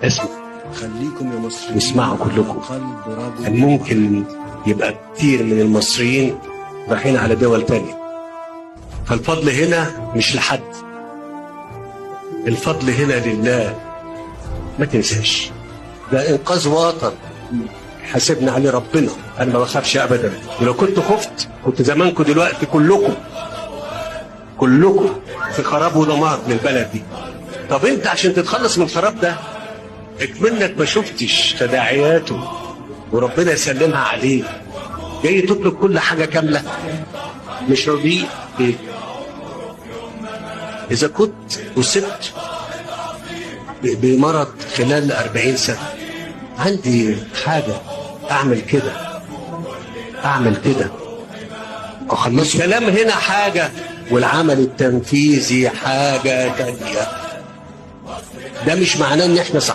اسمع، خليكم يا مصريين اسمعوا كلكم. قلب رجل كان ممكن يبقى كتير من المصريين رايحين على دول تانية. فالفضل هنا مش لحد، الفضل هنا لله. ما تنساش ده انقاذ وطن حاسبنا عليه ربنا. انا ما بخافش ابدا، ولو كنت خفت كنت زمانكم دلوقتي كلكم في خراب ودمار للبلد دي. طب انت عشان تتخلص من الخراب ده اكمنك ما شفتش تداعياته وربنا يسلمها عليك، جاي تطلب كل حاجة كاملة مش راضي ليه؟ اذا كنت اصبت بمرض خلال 40 سنة، عندي حاجة اعمل كده اعمل كده اخلص. الكلام هنا حاجة والعمل التنفيذي حاجة تانية. ده مش معناه ان احنا صح.